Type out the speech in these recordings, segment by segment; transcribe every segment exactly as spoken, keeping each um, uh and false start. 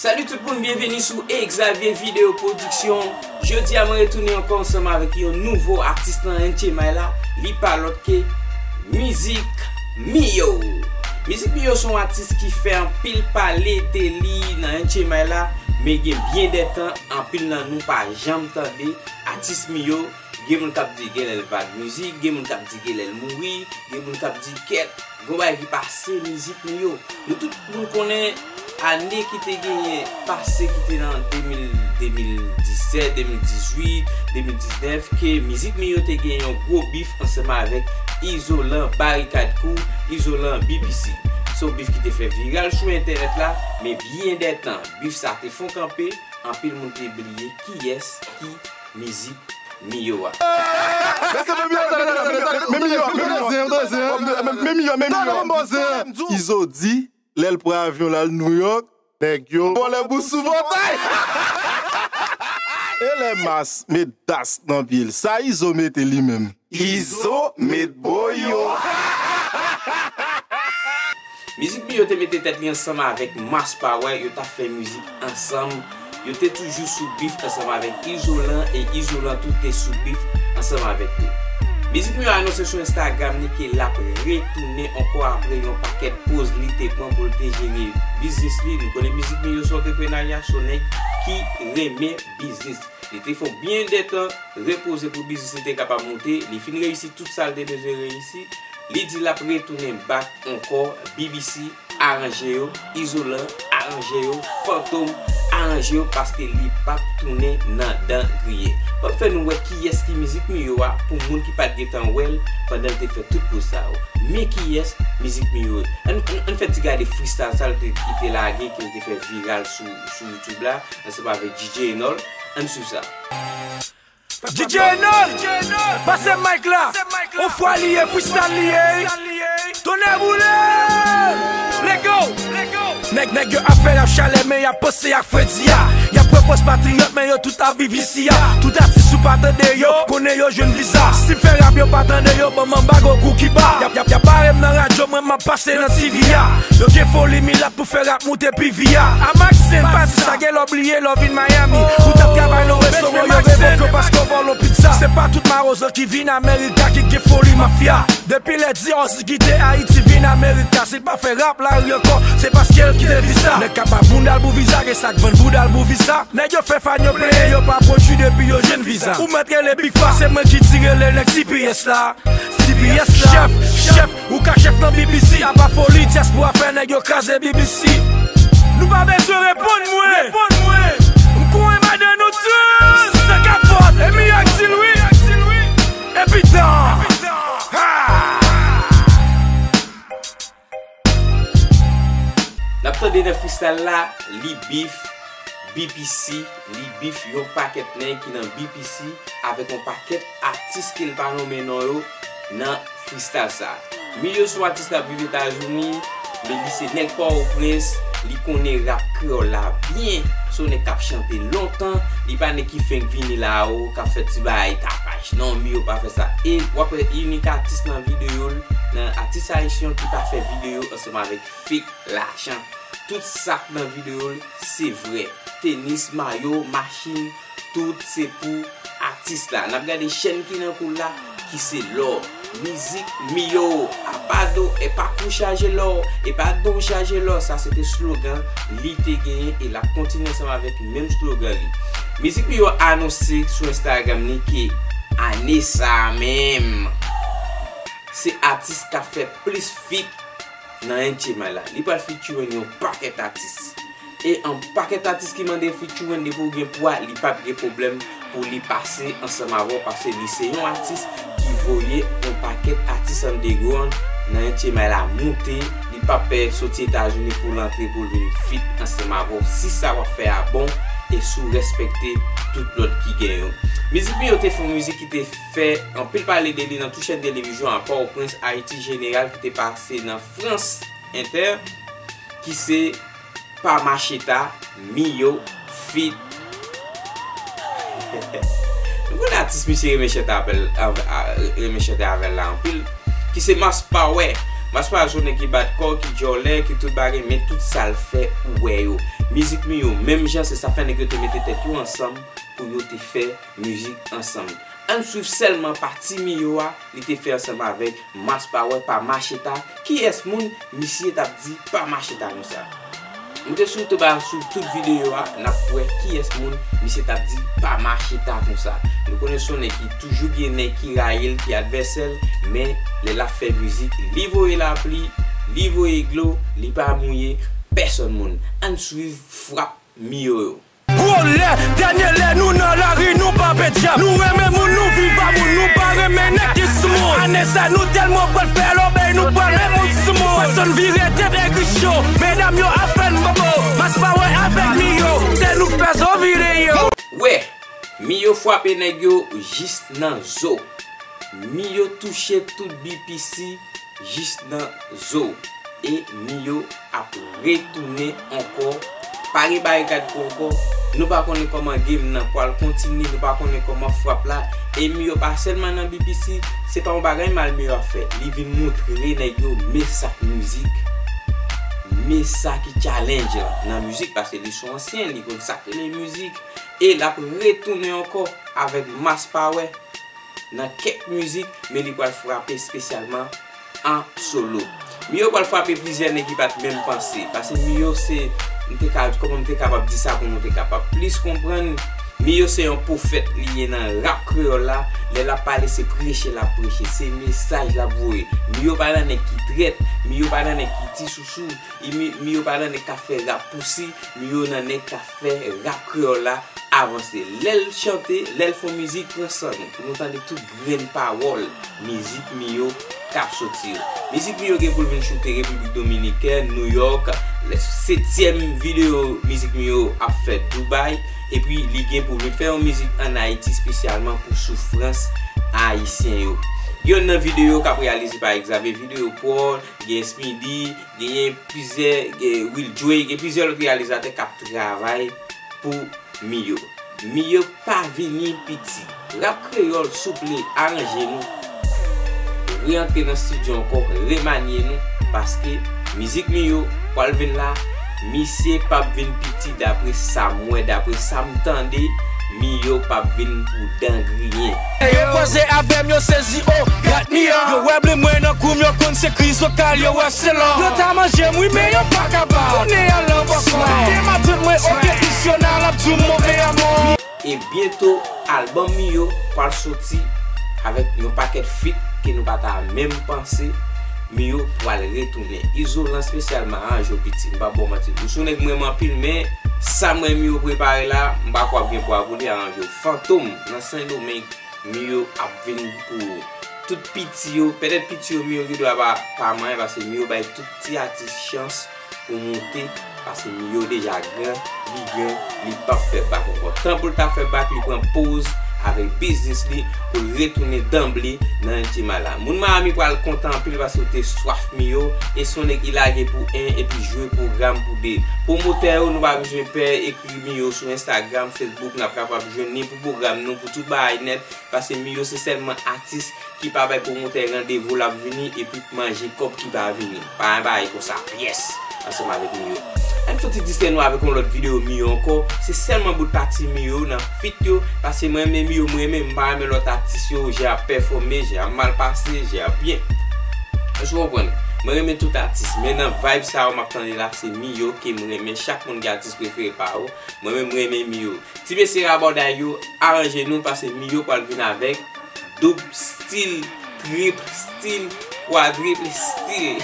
Salut tout moun, byenveni sou Exavier Video Production. Jodi a mwen retounen ankò ansanm avèk yon nouvo atis nan N T M I la. Li pa lòt ke Mizik Miyo. Mizik Miyo se yon atis ki fè anpil pale de li nan N T M I la, men gen byen de tan anpil nan nou pa janm tande atis Miyo. Gen moun k ap di genlè l vag mizik, gen moun k ap di genlè l mouri, gen moun k ap di kèt, gon bagay ki pase mizik Miyo. Nou tout moun konnen ane ki te genyen pase ki te nan de mil, de mil disèt, de mil dizuit, de mil diznèf, ke mizik Miyo te gen yon gwo bif ansanm avèk Izolan Barikad Crew, Izolan B P C. Se yon bif ki te fè viral sou entènèt la, men byen de tan, bif sa te fon kanpe, anpil moun te bliye kiyès ki mizik Miyo a. Men Miyo, men Miyo, men Miyo, men Miyo. Izo di, lè l pran avyon l al Nouyòk, nèg yo vòlè bout sou pòtay. E lè Mas met das nan pye l, sa Izo mete li menm? Izo met boyo. Mizik Miyo te mete tèt li ansanm avèk Mas Power, yo t ap fè mizik ansanm. Yo te toujou sou bif ansanm avèk Izolan, e Izolan tou te sou bif ansanm avèk yo. Mizik Miyo anonse sou Instagram li ke l ap retounen ankò apre yon pakèt poz li te pran pou l te jere biznis li. Nou konnen Mizik Miyo se yon antreprenarya, se yon nèg ki renmen biznis. Li te fè byen de tan repoze pou biznis li te kapab moute. Li fin reyisi tout sa l te bezwen reyisi. Li di l ap retounen back ankò, B B C aranje yo, Izolan aranje yo, Fantom aranje yo, paske li p ap tounen nan dan griyen. M ap fè nou wè kiyès ki Mizik Miyo a pou moun ki pa t gentan wè l pandan l te fè tout poz sa yo. Men kiyès Mizik Miyo ye. Ann, ann, ann fè ti gade freestyle sa l te, ki te lage, ke l te fè viral sou, sou YouTube la, ansanm avèk D J Enol. Ann swiv sa. D J Enol, pase mic la. On fwa li ye, freestyle li ye. Tonnè boule. Let go. Nèg, nèg yo ap fè rap chalè, men y ap panse ak fredi a. Y ap repons patriyòt, men yo tout ap viv isi a. Tout atis ou pa tande yo, konnen yo jwenn viza. Si m fè rap yo pa tande yo, ban m anbago kou Kiba. Y ap, y ap, y ap bare m nan radyo, mwen m ap pase nan T V a. Yo gen foli milat pou fè rap moute P V a. Amax Sen pa di sa, gen lè w bliye lè w vin Miami. Ou t ap travay nan restoran, yo revoke w paske w vòlò pizza. Se pa tout mawozo ki vin Amerika ki gen foli mafya. Depi lè Dior kite Ayiti vin Amerika, si l pa fè rap lari ankò, se paske l kite visa. Nèg k ap bay bounda l pou viza, gen sa k vann bounda l pou visa. Nèg yo fè fan yo plenyen, yo pa pwodui depi yo jwenn viza. Ou mèt rele Big Fa, se mwen ki tire le nèg C P S la. C P S la. Chèf, chèf, ou ka chèf nan B B C. Apa foli, dyaspora fè nèg yo kraze B B C. Nou pa bezwen reponn mwen. Reponn mwen. M konnen madan nou tout. San kapòt, e Miyo k di l wi. Epi tan. Ha! N ap tande nan freestyle la, li bif B P C, li bif yon pakèt nèg ki nan B P C avèk yon pakèt atis ke l pa nonmen non yo nan freestyle sa. Miyo se yon atis k ap viv Etazini, men li se nèg Pòtoprens, li konnen rap kreyòl la byen, se yon nèg k ap chante lontan, li pa nèg ki fenk vini la o, k ap fè ti bagay tapaj. Non, Miyo pa fè sa. E w ap wè inik atis nan videyo l, nan atis ayisyen ki pa fè videyo ansanm avèk fake lajan. Tout sa k nan videyo l, se vrè. Tenis, mayo, machin, tout se pou atis la. N ap gade chèn ki nan kou l la, ki se lò. Mizik Miyo, apa do, e pa kou chaje lò, e pa do chaje lò. Sa se te slogan li te genyen e l ap kontinye ansanm avèk menm slogan li. Mizik Miyo anonse sou Instagram li ke ane sa a menm, se atis k ap fè plis feat nan N T M I la. Li pral featuring yon pakèt atis. E yon pakèt atis ki mande featuring, depi w gen pwa, li p ap gen pwoblèm pou li pase ansanm avè w, paske li se yon atis ki voye yon pakèt atis underground nan N T M I la moute. Li p ap pè soti Etazini pou l antre pou l vin feat ansanm avè w. Si sa w ap fè a bon, e si w respekte tout lòt ki gen yo. Mizik Miyo te fè yon mizik ki te fè anpil pale de li nan tout chèn televizyon a Pòtoprens, Ayiti jeneral, ki te pase nan Frans Entè, ki se Pa Macheta, Miyo, feat. Nou konnen atis misye renmen chante avè l, avè, a, renmen chante avè l la anpil, ki se Mas Power. Mas Power se yon nèg ki bat kò, ki djòlè, ki tout bagay, men tout sa l fè, ou wè yo. mizik Miyo menm jan, se sa fè nèg yo te mete tèt yo ansanm pou yo te fè mizik ansanm. Ann swiv sèlman pati Miyo a, li te fè ansanm avèk Mass Power, Pa Mache Ta. Kiyès moun misye t ap di Pa Mache Ta konsa? Moute sou YouTube a, sou tout videyo a, n ap wè kiyès moun misye t ap di Pa Mache Ta konsa. Nou konnen se yon nèg ki toujou gen nèg ki rayi l, ki advèsè l, men lè l ap fè mizik, li voye lapli, li voye dlo, li pa mouye pèsòn moun. Ann swiv frap Miyo yo. Gwo lè, dènye lè, nou nan lari, nou pa pè djab. Nou renmen moun, nou viv a moun, nou pa renmen nèg ki sou moun. Ane sa, nou tèlman pral fè lòbèy, nou pral renmen moun sou moun. Pèsòn vire tèt egri cho, medam yo ap fè n bobo. Mass Power avèk Miyo, se nou k fè zo videyo. Wè, Miyo frape nèg yo jis nan zo. Miyo touche tout B P C jis nan zo. E Miyo ap retounen ankò. Pa gen barikad pou ankò. Nou pa konnen kòman game nan pral kontinye, nou pa konnen kòman frap la. E Miyo pa sèlman nan B P C, se pa yon bagay mal Miyo ap fè. Li vin montre nèg yo men sa k mizik, men sa ki challenge la nan mizik, paske li se yon ansyen, li konn sa k rele mizik. E l ap retounen ankò avèk Mass Power nan kèk mizik, men li pral frape espesyalman an solo. Miyo pral frape plizyè nèg ki pa t menm panse. Paske Miyo se, m te ka, kòman m te kapab di sa pou nou te kapab plis konprann? Miyo se yon pwofèt li ye nan rap kreyòl la. Lè l ap pale, se preche l ap preche, se mesaj l ap voye. Miyo pa nan nèg ki trèt, Miyo pa nan nèg ki ti sousou, e Mi-, Miyo pa nan nèg k ap fè rap pousi, Miyo nan nèg k ap fè rap kreyòl la avanse. Lè l chante, lè l fè yon mizik, pran san nou pou nou tande tout grenn pawòl mizik Miyo k ap soti yo. Mizik Miyo gen pou l vin choute Repiblik Dominikèn, New York. Setyèm videyo mizik Miyo ap fèt Dubai. Epi li gen pou vin fè yon mizik ann Ayiti espesyalman pou soufrans ayisyen yo. Gen youn nan videyo k ap reyalize pa Xavier Video Pro, gen Speedy, genyen plizyè, gen Will Joy, gen plizyè lòt reyalizatè k ap travay pou Miyo. Miyo pa vini piti. Rap kreyòl, souple, aranje nou. Reantre nan estidyo ankò, remanye nou, paske mizik Miyo pral vin la, misye p ap vin piti dapre sa m wè, dapre sa m tande, Miyo p ap vin pou dan griyen. Yo kwaze avè m, yo sezi, oh, gat Miyo. Yo wè blim mwen nan kou m, yo konn se kriz lokal, yo wè se lò. Yo ta manje m, wi, men yo pa ka ba. Kounye a l anba kò. Gen matant mwen, oke, misyonè l ap di w move amò. E byento, albòm Miyo pral soti avèk yon pakèt feat ke nou pa ta menm panse. Miyo pral retounen. Izolan espesyalman, aranje w piti, m p ap ba w manti. Ou se yon nèg m renmen anpil, men sa m wè Miyo prepare la, m pa kwè ap gen pwa pou li, aranje w. Fantom nan Sendomeng, Miyo ap vin pou ou. Tout piti yo, petèt piti yo, Miyo gen dwa pa, pa manyen, paske Miyo bay tout ti atis chans pou moute, paske Miyo deja gran, li gran, li p ap fè bak ankò. Tan pou l ta fè bak, li pran poz avèk biznis li pou l retounen danble nan N T M A la. Moun Miami pral kontan anpil paske yo te swaf Miyo, e se yon nèg ki lage pou en epi jwe pwogram pou de. Pwomotè yo, nou pa bezwen pè, ekri Miyo sou Instagram, Facebook, n ap kapab jwenn li pou pwogram nou, pou tout bagay nèt, paske Miyo se sèlman atis ki pa bay pwomotè randevou, l ap vini epi manje kòb ki pa vini. Pa gen bagay konsa pyès ansanm avèk Miyo. Ann soti distrè nou avèk yon lòt videyo Miyo ankò. Se sèlman bout pati Miyo nan feat yo, paske mwen renmen Miyo, mwen renmen, m pa renmen lòt atis yo, jan y ap pèfòme, jan y ap mal pase, jan y ap byen. Èske w konprann? Mwen renmen tout atis, men nan vibe sa yo m ap tande la, se Miyo ke m renmen. Chak moun gen atis prefere pa yo. Mwen menm, mwen renmen Miyo. Ti mesye rabòday yo, aranje nou, paske Miyo pral vin avèk doub stil, trip stil, kwadripl stil.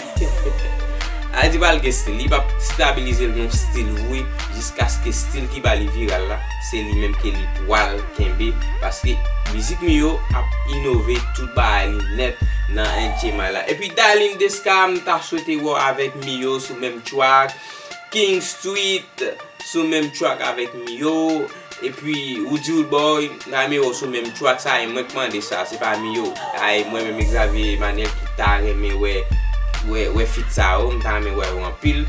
A di pral gen stil, li p ap stabilize l nan stil vre, jiskaske stil ki ba li viral la, se li menm ke li pral kenbe, paske mizik Miyo ap inove tout bagay li nèt nan N T M A la. Epi Darline Desca, m ta swete wè w avèk Miyo sou menm track. King Street, sou menm track avèk Miyo. Epi Woody Woodboy, m ta renmen wè w sou menm track sa, e mwen k mande sa, se pa Miyo. Ay, mwen menm Xavier Emmanuel ki ta renmen wè, wè, wè feat sa yo, m ta renmen wè yo anpil.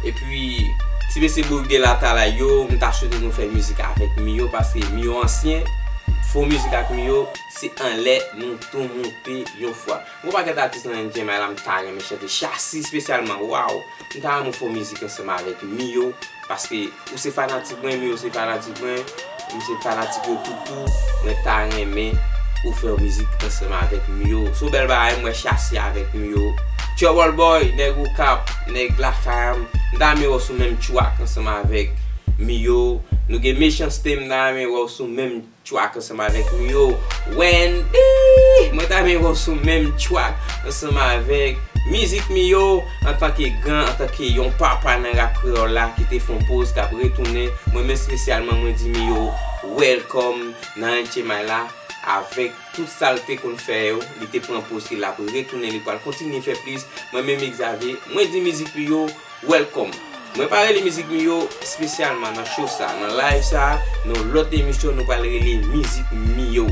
Epi, ti mesye Boug de Latalay yo, m ta swete nou fè mizik avèk Miyo, paske Miyo ansyen, Fè yon mizik ak Miyo, se anlè nou tou moute yon fwa. Gon pakèt atis nan N J M I la m ta renmen chante. Chasi espesyalman, waw! M ta renmen fè yon mizik ansanm avèk Miyo, paske ou se fanatik mwen, Miyo se fanatik mwen, m se fanatik yo tout tou. Mwen ta renmen ou fè yon mizik ansanm avèk Miyo. Se yon bèl bagay, m wè Chasi avèk Miyo. Trouble Boy, nèg Okap, nèg lakay m, m ta renmen wè w sou menm track ansanm avèk Miyo. Nou gen Mechanste, m ta renmen wè w sou menm track ansanm avèk Miyo. Wendy, mwen ta renmen wè w sou menm track ansanm avèk mizik Miyo. Antanke gran, antanke yon papa nan rap kreyòl la ki te fè yon poz, k ap retounen, mwen menm espesyalman, mwen di Miyo welcome nan N J M I la, avèk tout sa l te konn fè yo, li te pran poz ke l ap retounen, li pral kontinye fè plis. Mwen menm Xavier, mwen di mizik Miyo welcome. Mwen pa rele mizik Miyo espesyalman nan show sa, nan live sa, nan lòt emisyon nou pral rele mizik Miyo.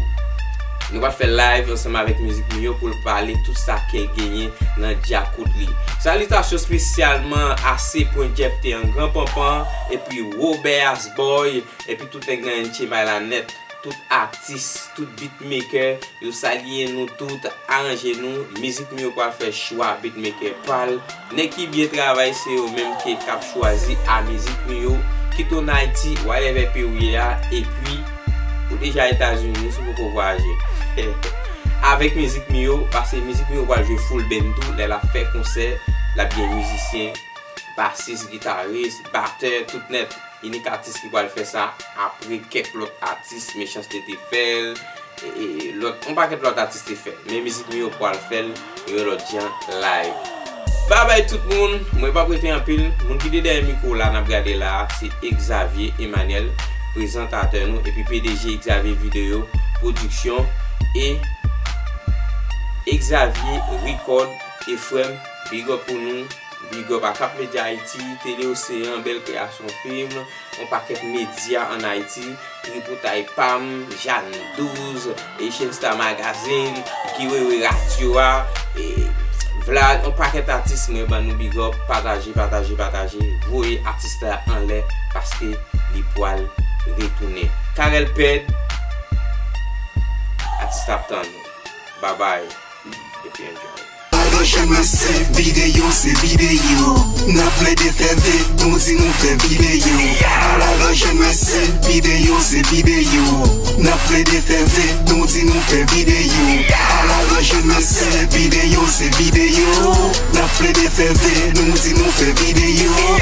Nou pral fè live ansanm avèk mizik Miyo pou l pale tout sa ke l genyen nan djakout li. Salitasyon espesyalman a C Pwen Jeff te an gran panpan, epi Robert Asboy, epi tout nèg nan N J M I la nèt, tout atis, tout beatmaker, yo salye nou tout, aranje nou. Mizik Miyo pral fè chwa beatmaker pa l. Nèg ki byen travay, se yo menm ki k ap chwazi a mizik Miyo. Kit ou nan Ayiti, whatever peyi w ye a, epi ou deja Etazini, si w poko vwayaje. Avèk mizik Miyo, paske mizik Miyo pral jwe full band tou, lè l ap fè konsè, l ap gen mizisyen, basis, gitaris, batè, tout nèt. Inik atis ki pral fè sa apre kèk lòt atis, Mechanste te fè l, e, e, lòt, yon pakèt lòt atis te fè l. Men mizik Miyo pral fè l yon lòt jan live. Babay tout moun, mwen p ap rete anpil. Moun ki te dèyè mikwo la n ap gade la a, se Xavier Emmanuel, prezantatè nou, epi P D G Xavier Video Production e Xavier Record. E frè m, big up pou nou. Big up a Cap Media Haiti, Télé Océan, Bèl Kreyasyon Film, yon pakèt medya ann Ayiti, Tripotay Pam, Jeanne Douze, Haitian Star Magazine, Guy Wewe Radio a, e Vlad, yon pakèt atis, mwen ban nou big up, pataje, pataje, pataje, voye atis la anlè, paske li pwal retounen. Carel Ped, atis la ap tann nou. Babay. Epi enjoy. Alò jèn mesye, videyo se videyo. N ap plede fè ve, nou di nou fè videyo. Alò jèn mesye, videyo se videyo. N ap plede fè ve, nou di nou fè videyo. Alò jèn mesye, videyo se videyo. N ap plede fè ve, nou di nou fè videyo.